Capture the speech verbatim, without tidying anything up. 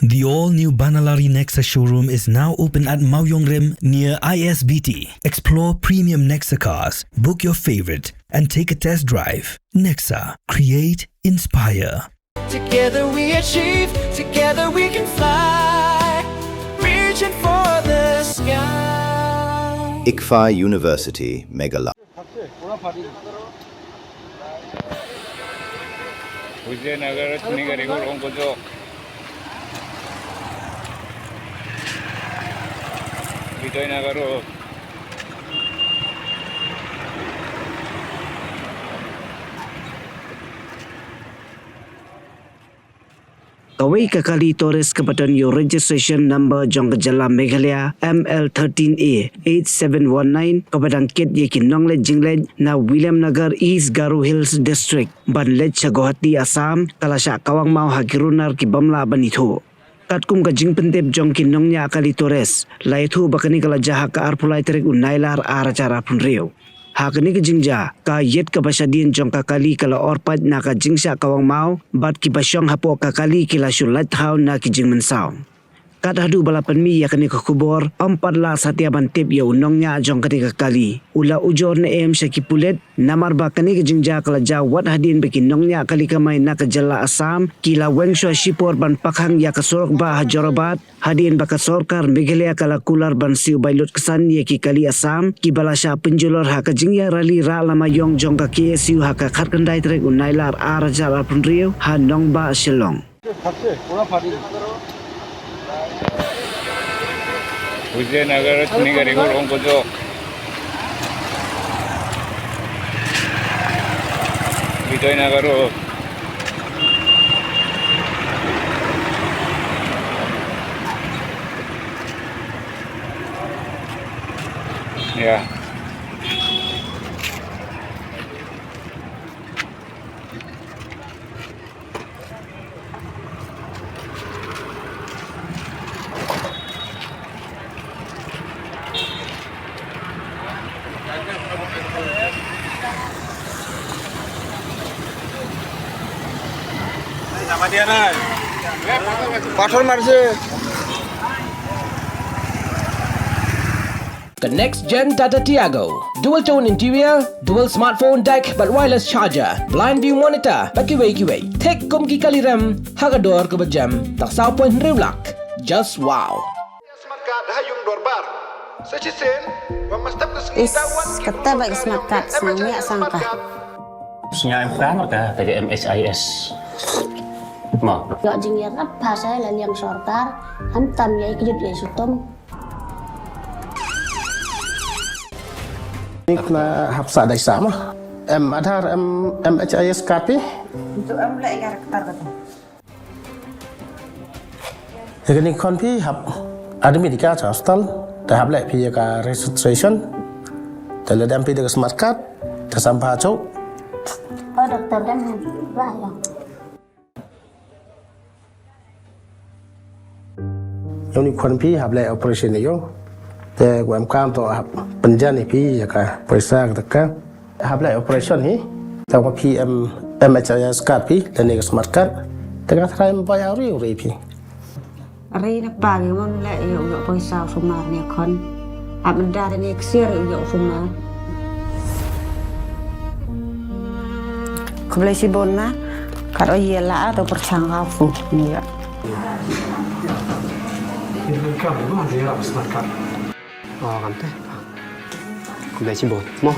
The all-new Banalari Nexa showroom is now open at Mawiongrim near I S B T. Explore premium Nexa cars, book your favorite, and take a test drive. Nexa, create, inspire. Together we achieve, together we can fly, reaching for the sky. ICFAI University, Meghalaya. Vijaynagar, Chinigarigor, Ongkojok. Vijaynagar. Kawei ka kali tourist kaba don ïa u registration number jong ka jylla Meghalaya M L thirteen A eight seven one nine kaba dang kit ïa ki nongleit jingleit na Williamnagar, East Garo Hills District, ban leit sha Guwahati, Assam, ka la shah kawang maw ha ki runar ki bym lah ban ithuh. Katkum ka jingpyntip jong ki nongñiah kali tourist, la ïathuh ba kane ka la jia ha ka arphew lai tarik u Nailar ar hajar arphew hynriew. Ha kane ka jingjia, ka ïit kaba shadien jong ka kali ka la orpait na ka jingshah kawang maw, bad kiba shong hapoh ka kali ki la shu lait thaw na ki jingmynsaw. Kat haduh ba la pynmih ïa kane ka khubor, ym pat lah satia ban tip ïa u nongñiah jong kane ka kali. U la ujor ne em sha ki pulit, namar ba kane ka jingjia ka la jia wat hadien ba ki nongñiah kali kamai na ka jylla Assam ki la weng shuwa shipor ban pakhang ïa ka surok bah ha Jorabat, hadien ba ka sorkar Meghalaya ka la kular ban siew bai lutksan ïa ki kali Assam kiba la shah pynjulor ha ka jingïarali rah lama ïong jong ka K S U ha ka khatkhyndai tarik u Nailar ar hajar arphew hynriew ha nongbah Shillong. Vijaynagar, Chinigarigor, Ongkojok. Vijaynagar. Ya. Pathor marse. Ka next gen Tata Tiago. Dual tone interior, dual smartphone deck bad wireless charger, blind view monitor bad kiwei kiwei. Thik kum ki kali rem ha ka dor kaba jem tang saw point hynriew lak. Just wow. Smart card ha ïung dorbar. Sa shisien wa mastap ka sngi. Is, da wan kata ba ka smart card, sngi ïa sang ka. Sngi em ka mar ka ka M H I S. Mo. Ïoh jingïarap ha sa la liang sorkar, khamtam ïa ki jut ïa sutom. Ni kena hap sa dai sa ma. Em Aadhaar, em, em H I S card phi? Itu em leh ïa ka rektar kata. Ïa kane khon phi hap admit ïa ka cha hospital, te hap leh phi ïa ka registration, te lada em phi da ka smart card, te sam pha chok. Oh, doktor, dem ba ïa. Ïa une u khon phi hap leh operation ïa u. Te u em kam to hap pynjan ïa phi ïa ka poisa ka taka. Hap leh operation hi. Te u phi em, em H I S card phi, lane ka smart card. Te ka trai em bai au ri u ri phi. Ri na pa ngi mon leh ïa u ïoh poisa u sumar ne khon. Hap menda ne ksiar ïa u ïoh sumar. Khublei shibun na, kat o ïa la to pyrshang ha fu ni ïa. Income, mo, dia lah smart card. Oh, kan te. Khublei shibun. Mo.